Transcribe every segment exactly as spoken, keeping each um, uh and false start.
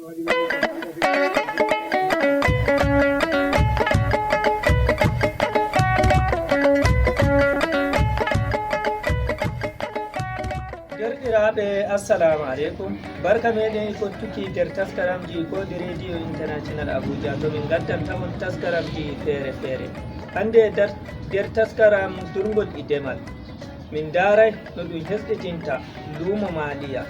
Derɗiraaɓe, assalamu aleykum. Barka meɗen fottuki nder taskaramji ko de Radio International Abuja, to min ngaddanta on taskaramji feere-feere. Hannde dar-, nder taskaram durngol e demal, min ndaaray no ɗum hesɗitinta luumo Maaliya.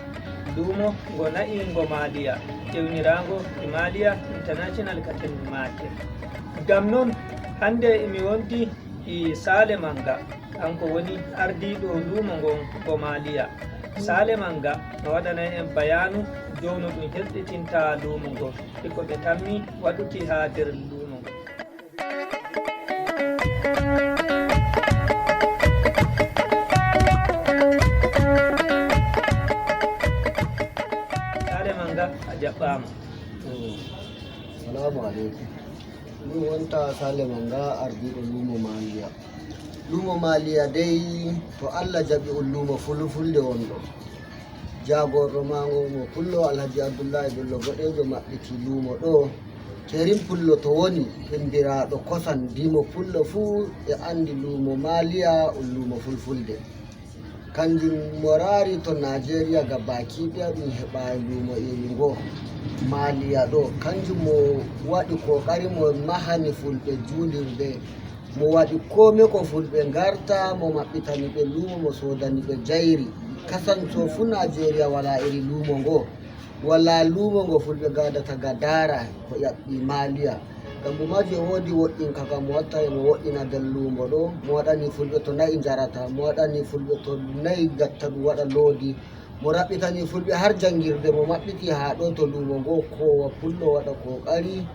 Luumo ngo na'i ngo Maaliya, ewniraango e Maaliya International Catering Market. Ngam non, hannde emi wondi e Saale Mannga, kanko woni ardiiɗo luumo ngon ngo Maaliya. Saale Mannga no waɗanay en bayaanu dow no ɗum hesɗitinta luumo ngo, e ko ɓe tammi waɗuki haa nder luumo ngo. Saale Mannga, a jaɓɓaama. Salaamu aleykum. Min wonta Saale Mannga, ardiiɗo luumo Maaliya. Luumo Maaliya dey, to Allah jaɓi, on luumo fulfulde wonɗo. Jaagorɗo maango mo pullo, Alhaji Abdullahi Bello Boɗeejo, maɓɓiti luumo ɗo. Kerim Pullo to woni, hembiraaɗo kosan dimo pullo fuu e anndi luumo Maaliya on luumo fulfulde. Kanjum mo raari to Naajeeriya gabaaki ɗaya ɗum heɓaay luumo iri ngo Maaliya ɗo. Kanjum mo waɗi kookari, mo mahani fulɓe juulirde, mo waɗi koome ko fulɓe ngarta, mo maɓɓitani ɓe luumo, mo soodani ɓe jayri. Kasanco fuu Naajeeriya walaa iri luumo ngo. Walaa luumo ngo fulɓe gadata ga daara ko ƴaɓɓi Maaliya. Ngam ɗum maaji e woodi woɗɗinka ka mo watta, e mo woɗɗina nder luumo ɗo, mo waɗani fulɓe to na'i njarata, mo waɗani fulɓe to na'i gatta ɗum waɗa loodi, mo raɓɓitani fulɓe har janngirde, mo maɓɓiti haa ɗo to luumo ngo koowa pullo waɗa kookari.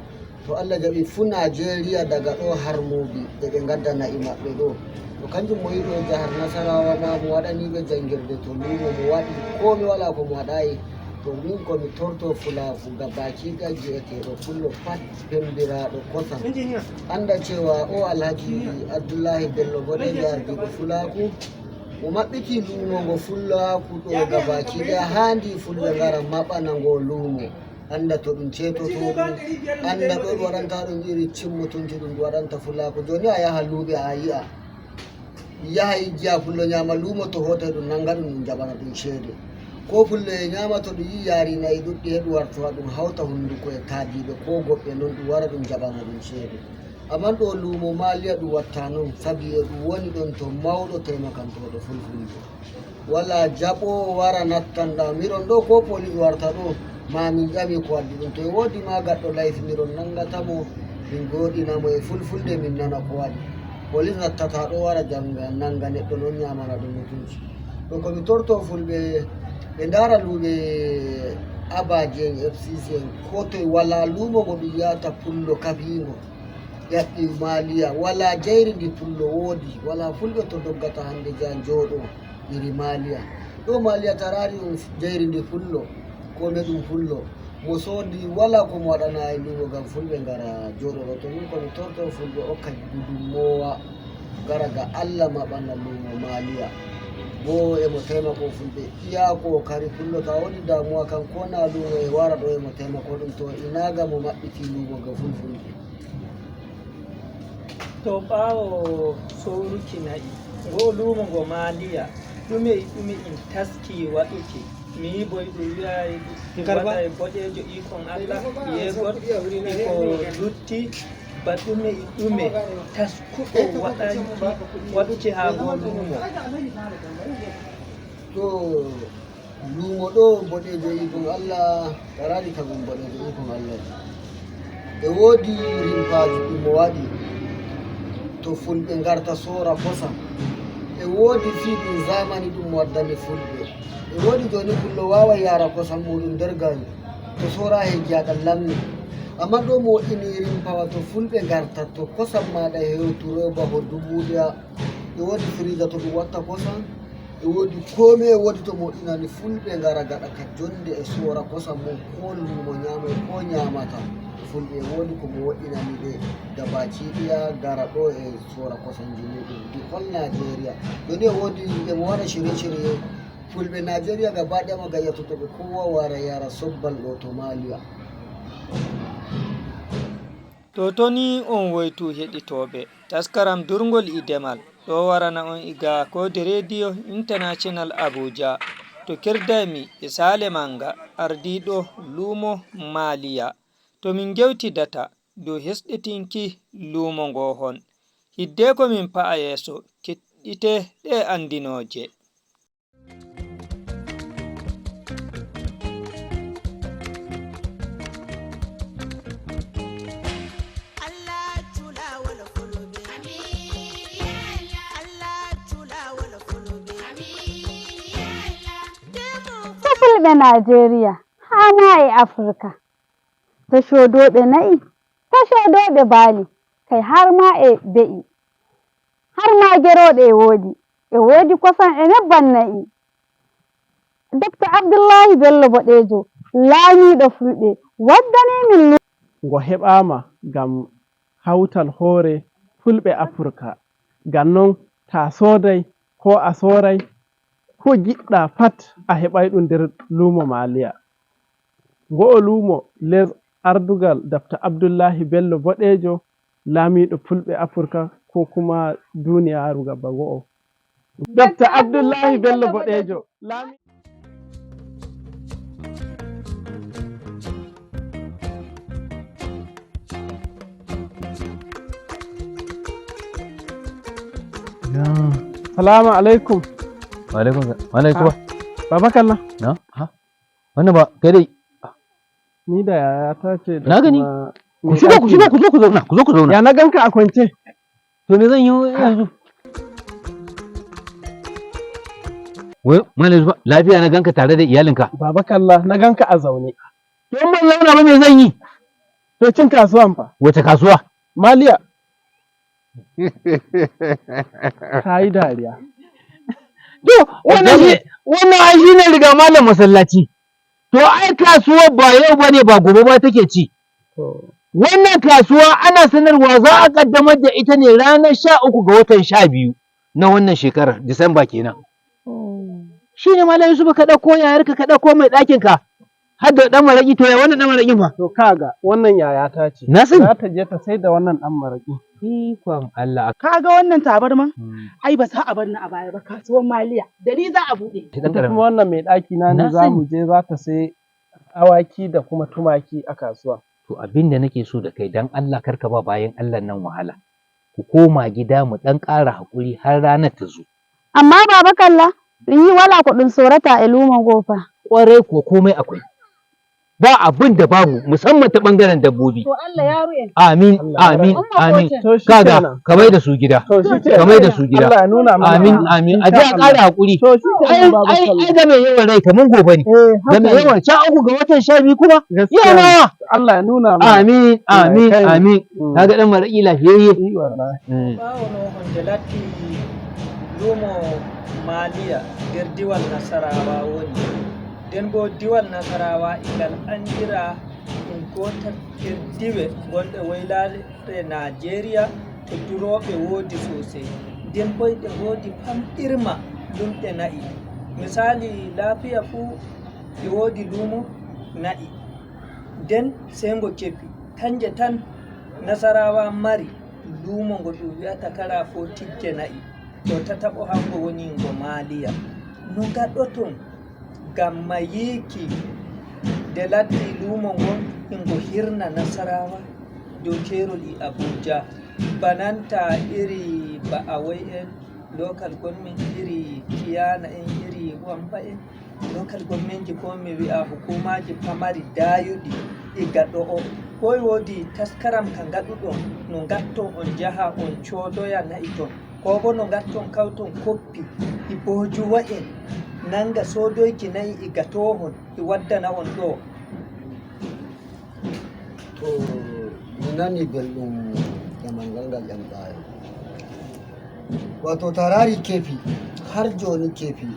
To Allah jaɓi fuu Naajeeriya daga ɗo har Muubi e ɓe ngadda na'i maɓɓe ɗo. To kanjum mo yiɗo jahar Nasarawa ma mo waɗani ɓe janngirde to luumo mo waɗi koo mi walaa ko mo waɗaayi. To min ko mi torto fulaaku gabaaki ɗaya ji'eteeɗo pullo pat pembiraaɗo kosam. Annda cewa o Alhaji Abdullahi Bello Boɗeejo ardiiɗo fulaaku. Mo maɓɓiti luumo ngo fulaaku ɗo gabaaki ɗaya haandi fulɓe ngara maɓɓana ngo luumo. Annda to ɗum ceetoto ɗum, annda ɗo ɗum waɗanta ɗum iri cimmutunci ɗum ɗum waɗanta fulaaku. Jooni a yaha luuɓe a yi'a. Yaha iggiya pullo nyaama luumo to hoota ɗum nanga ɗum ɗum jaɓana ɗum ceede. Ko pullo e nyaama to ɗum yi'i yaari na'i ɗuɗɗi he ɗum wartowa ɗum hawta hunnduko e taadiiɓe ko goɗɓe non ɗum wara ɗum jaɓana ɗum ceede. Amman ɗo luumo Maaliya ɗum watta non sabi e ɗum woni ɗon to mawɗo taimakantooɗo fulfulde. Walaa jaɓoowo wara nattanɗa. Miɗon ɗo ko police warta ɗo ma min ƴami ko waddi ɗum. To e woodi ma gaɗɗo layfi miɗon nangata mo min gooɗina mo e fulfulde min nana ko waɗi. Police nattata ɗo wara janga nanga neɗɗo non nyamana ɗum mutunci. Ɗo ko mi torto fulɓe ɓe ndaara luuɓe abaji en F C C en ko toye walaa luumo ngo ɗum yahata pullo kafiingo ƴaɓɓi Maaliya walaa jayri ndi pullo woodi walaa fulɓe to doggata hannde jaa njooɗo. Iri Maaliya. Ɗo Maaliya taraari ɗum jayri ndi fullo, koome ɗum fullo. Mo soodi walaa ko mo waɗanaayi luumo ngam fulɓe ngara jooɗoɗo to min ko mi torto fulɓe okka gudunmoowa ngara ga Allah maɓɓana luumo Maaliya. Boo emo taimako fulɓe. Iya ko kari fullo to a woodi damuwa kan ko na luumo e wara ɗo emo taimako ɗum to ina ga mo maɓɓiti luumo ga fulfulɓe. To ɓaawo sooruki na'i, ngoo luumo ngo Maaliya, ɗume e ɗume in taski waɗuki? Mi yi'i boy ɗum wi'ay ɗum waɗay boɗeejo ikon Allah, yeegol e ko lutti, ba ɗume e ɗume taskuɗo waɗanki waɗuki haa ngoo luumo. To luumo ɗo boɗeejo ikon Allah, taraɗi kagum boɗeejo ikon Allah. E woodi rimpaaji ɗum mo waɗi to fulɓe ngarta soora kosam. E woodi fii ɗum zamani ɗum mo waddani fulɓe. E woodi jooni fullo waaway yaara kosam muuɗum nder gari to soora he giyaɗam lammi. Ammaa ɗo mo woɗɗini rimpaawa to fulɓe ngarta to kosam maaɗa hewturoy ba ho dubuuɗe. E woodi firiija to ɗum watta kosam. E woodi koome e woodi to moƴƴinani fulɓe ngara gaɗa ka jonnde e soora kosam mum ko luumo ñaamo e ko ñaamata. Fulɓe e woodi ko moƴƴinani ɓe gabakiiɗiya ngara ɗo e soora kosamji muɗum ndi hol Naajeeriya. Jooni e woodi emo waɗa shirye-shirye fulɓe Naajeeriya gabaɗaya mo gayyatoto ɓe kowa wara yara sobbal ɗo to Maaliya. To toni on woytu heɗitooɓe taskaram durngol e demal ɗo warana on iga kode rediyo international abuja. To kirdaymi e sale manga ardiɗo lumo maliya to min gewtidata dow hesɗitinki lumo ngo hon. Hiddeko min pa'a yeeso keɗɗite ɗe andinooje. Fulɓe Najeriya haa ma e Afirka, to coodooɓe na'i, to coodooɓe baali, kay har ma e be'i. Har ma gerooɗe e woodi, e woodi kosam e nebban na'i. Dokta Abdullahi Bello Boɗeejo, laamiiɗo Fulɓe, waddanii min lu. Ngo heɓaama ngam hawtal hoore Fulɓe Afirka. Ngam non, taa sooday koo a sooray, ko njiɗɗaa pat a heɓay ɗum nder luumo Maaliya. Ngo'o luumo les ardugal Dakta Abdullahi Bello Boɗeejo, laamiiɗo Fulɓe Afirka koo kuma duuniyaaru gaba ngo'o. Dakta Abdullahi Bello Boɗeejo, laamiiɗo. Salaamu aleykum. Waaleykum salam. Waaleykum. Baba Kalla. Na? Ha? Wannan ba kai dai. Ni da yaya ta ce da Na gani. kuma Ku shigo ku shigo ku zo ku zauna ku zo ku zauna. Ya na ganka a kwance. To me zan yi yanzu? Wai Malam Yusuf, lafiya na ganka tare da iyalinka. Baba Kalla, na ganka a zaune. To in ban zauna ba me zan yi? To cin kasuwan fa. Wace kasuwa? Maliya. Ka yi dariya. To wannan shi wannan ai shi ne riga malam masallaci. To ai kasuwar ba yau bane ba gobe ba take ci. To, Wannan kasuwa ana sanarwa za a kaddamar da ita ne ranar sha uku ga watan sha biyu na wannan shekarar, Disamba kenan. Shi ne Malam Yusuf ka ɗauko yayarka ka ɗauko mai ɗakin ka. Har da ɗan maraƙi to ya wannan ɗan maraƙin fa. to kaga wannan yaya ta ce. Na sani. Za ta je ta sai da wannan dan maraki. Ikon Allah. Ka ga wannan tabarman? Ai ba za a bar ni a baya ba kasuwar Maliya. Da ni za a buɗe. Shi ɗan Ita kuma ƙaramin. wannan mai ɗaki na Na ne za mu sani. je za ta sai awaki da kuma tumaki a kasuwa. To abin da nake so da kai dan Allah kar ka ba bayan Allah nan wahala. Ku koma gida mu ɗan ƙara haƙuri har ranar ta zo. Amma Baba Kalla, ɗum yi walaa ko ɗum soorata e luumo ngoo fa. Ƙwarai ko komai akwai. Ba abin da babu musamman ta ɓangaren dabbobi. To Allah ya ru'e. Amin, Allah ya amin, rufe. amin. To shi Kaga kenan. ka mai da su gida. To shi Ka mai da kenan. su gida. Allah ya nuna mana. Amin, amin. A je a Insha ƙara haƙuri. To shi Ai kenan Baba ai Kalla. ai ga mai yawan rai kaman gobe ne. Eh, Ga haka mai ne. Yawan sha uku ga watan sha biyu kuma. Gaskiya Yau ne. nawa? Allah ya nuna mana. Amin, Allah ya amin, kai mu. Amin. Mm. Kaga ɗan maraƙi lafiyayye. Yi wallahi. Mm. Ɓaawo no honde latti luumo Maaliya nder diwal Nasarawa woni. Nden boo diwal Nasarawa e ngal anndira ɗum gootal nder diwe gonɗe woylaare Naajeeriya to durooɓe woodi soosey. Nden boo e ɗe ngoodi pamɗirma lumɗe na'i. Misaali Laafiya fuu e woodi luumo na'i. Nden sey ngo cefi. Kanje tan Nasarawa mari luumo ngo ɗum wi'ata kara fo tijje na'i. To tataɓo hango woni ngo Maaliya. No ngaɗoton ngam mayiiki nde latti luumo ngon ingo hirna Nasarawa dow keerol e Abuja. Bananta iri Ba'awai en, local government iri Kiyana en, iri Wampa en, local governmentji ko mi wi'a hukuumaaji pamari daayuɗi e gaɗo o. Ko e woodi taskaram ka ngaɗuɗon no ngatton on njaha on coodoya na'i ton? Ko boo no ngatton kawton koppi e boojuwa en nannga soodoyki na'i e gatoohon e waddana on ɗoo? To mi nani belɗum damal ngal ngal ƴamɗaayam. Wato to a raari kefi, har jooni kefi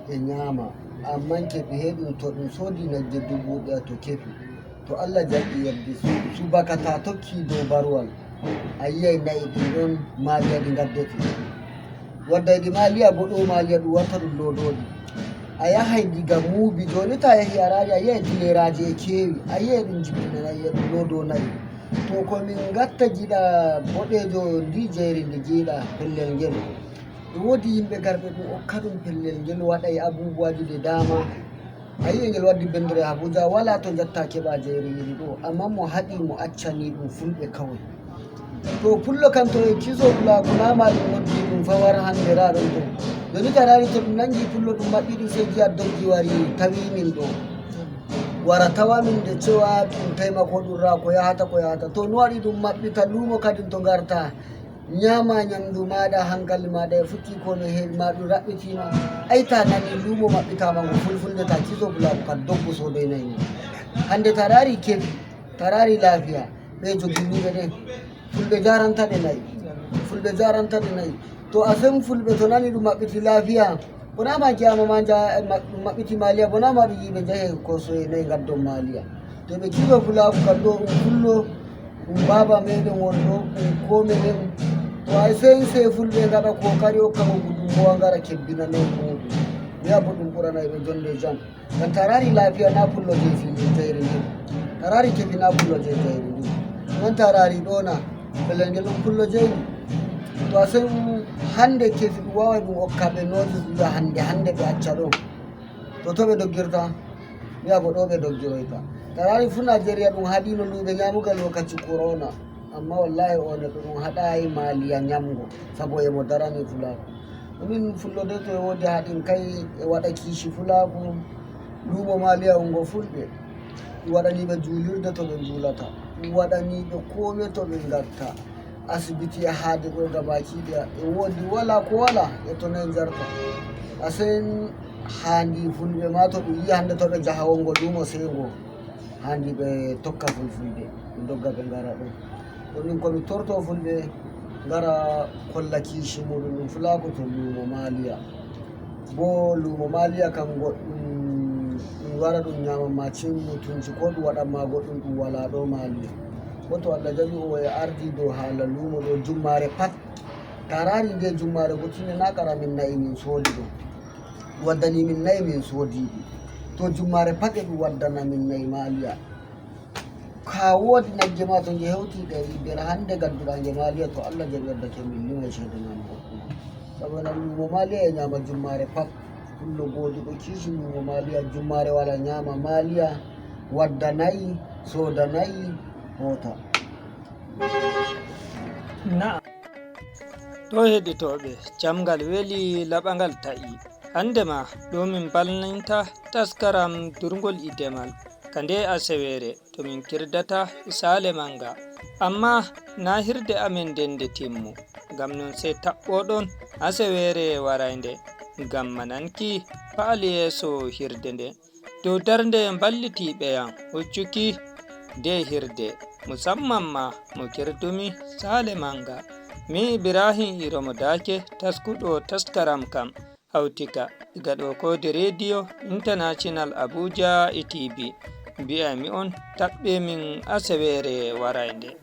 e ñaama, amman kefi hey ɗum to ɗum soodi nagge dubu ɗaya to kefi. To Allah jaɓi yeddi subaka ta tokki dow barwal, a yi'ay na'i ɗin ɗon maaliya ɗi ngaddoto. Wadday ɗi maaliya bo ɗo maaliya ɗum warta ɗum loodooɗi. A yahay diga muubi, jooni ta yahi a raari, a yiyay dileeraaji e keewi, a yiyay ɗum jippinanayi, a yiyay ɗum loodoonayi. To ko min ngatta jiɗa boɗeejo ndi jeyri ndi jiiɗa pellel ngel. E woodi yimɓe garɓe ɗum okka ɗum pellel ngel waɗay abubuwaaji de daama. A yi'ay ngel waddi bendere Abuja, walaa to njatta keɓa jeyri iri ɗo. Ammaa mo haɗi mo accani ɗum fulɓe kaway. To pullo kam to e kiso pulaaku naama ɗum noddi ɗum fa war hannde ra ɗon to. Jooni ta raari to ɗum nangi pullo ɗum maɓɓi ɗum sey jiya doggi wari tawi min ɗo. Wara tawa min de cewa ɗum taymako ɗum ra ko yahata ko yahata. To no waɗi ɗum maɓɓita luumo kadin to ngarta. Nyaama nyamdu maaɗa hankali maaɗa e futti ko no heewi ma ɗum raɓɓitima. Ay ta nani luumo maɓɓitama ngo fulfulde ta kiso pulaaku ka doggu sodoynayi mo. Hannde ta raari kefi, ta raari laafiya, ɓe joginiɓe ɗen. Fulɓe jaranta ɗe nayi. Fulɓe jaranta ɗe nayi. To a sen fulɓe to nani ɗum maɓɓiti laafiya. Wona ma jiyama ma ja-, ma-, ɗum maɓɓiti maaliya, bona ma ɗum yiɓe jahe ko so e nayi ngaddon maaliya. To ɓe kiso pulaaku kam ɗo ɗum fullo, ɗum baaba meɗen won ɗo, ɗum ko meɗen. To ay sen se fulɓe ngaɗa ko kari okka mo gudun mo ngara kebbina nayi muɗum. Mi abbo ɗum ɓuranay ɓe jonde jam. Ngam ta raari laafiya na pullo je filin jayri ndin. Ta raari kefi na pullo je jayri ndin. Non ta raari ɗo na. Pellel ngel ɗum pullo jeyni. To a sen hannde kefi ɗum waaway ɗum okka ɓe nooti ɗum wi'a hannde, hannde ɓe acca ɗo. To to ɓe doggirta, wi'a ko ɗo ɓe doggiroyta. Ta raari fuu Najeriya ɗum haɗiino luuɓe nyaamugal wakati korona. Amma wallaahi o neɗɗo ɗum haɗaayi maaliya nyamgo, sabu emo darani fulaaku. Ɗumin fullo de to e woodi haɗin kay e waɗa kiishi fulaaku, luumo maaliya ungo fulɓe. Ɗum waɗani ɓe juulirde to ɓe njuulata. Ɗum waɗani ɓe kome to ɓe ngatta. Asibiti e haade ko e gabaaji ɗi e woodi wala ko wala e to nayi njarta. A sen haandi fulɓe ma to ɗum yi'i hannde to ɓe njaha wongo luumo sey ngo. Haandi ɓe tokka fulfulde, ɓe dogga ɓe ngara ɗo. Ɗum min ko mi torto fulɓe ngara kolla kiishi muɗum ɗum fulaaku to luumo maaliya. Bo luumo maaliya kam goɗɗum ɗum wara ɗum nyaama ma cin mutunci ko ɗum waɗan ma goɗɗum ɗum wala ɗo maaliya. Bo to Allah jaɓi o e ardi dow haala luumo ɗo jummaare pat. Ta raari nde jummaare gotinde na kara min nayi min soodi ɗum. Waddani min nayi min soodi ɗi. To jummaare pat e ɗum waddana min nayi maaliya. Ka woodi nagge ma to nge hewti ɗari biyar hannde gadduɗa nge maaliya to Allah jaɓi waddake min liman ceede ma mi hokkuma. Sabu enen luumo maaliya e nyaama jummaare pat. Pullo gooduɗo kiisi luumo maaliya jummaare wala nyaama maaliya wadda nayi sooda nayi hoota. Na'am. To heɗitooɓe, camngal weli laɓangal taƴi. Hannde ma ɗo min balninta taskaram durngol e demal ka nde aseweere to min kirdata e saale mannga. Amma na hirde amen nden nde timmo, ngam non sey taɓɓoɗon aseweere waraynde ngam mananki paali yeeso hirde nde. Dow darnde mballitiiɓe yam huccuki nde hirde, musamman ma mo kirdumi saale mannga. Mi Ibrahim Iromo Daake taskuɗo taskaram kam hawtika iga ɗo koode rediyo international Abuja e T V. Mbi'aymi on taɓɓe min aseweere waraynde.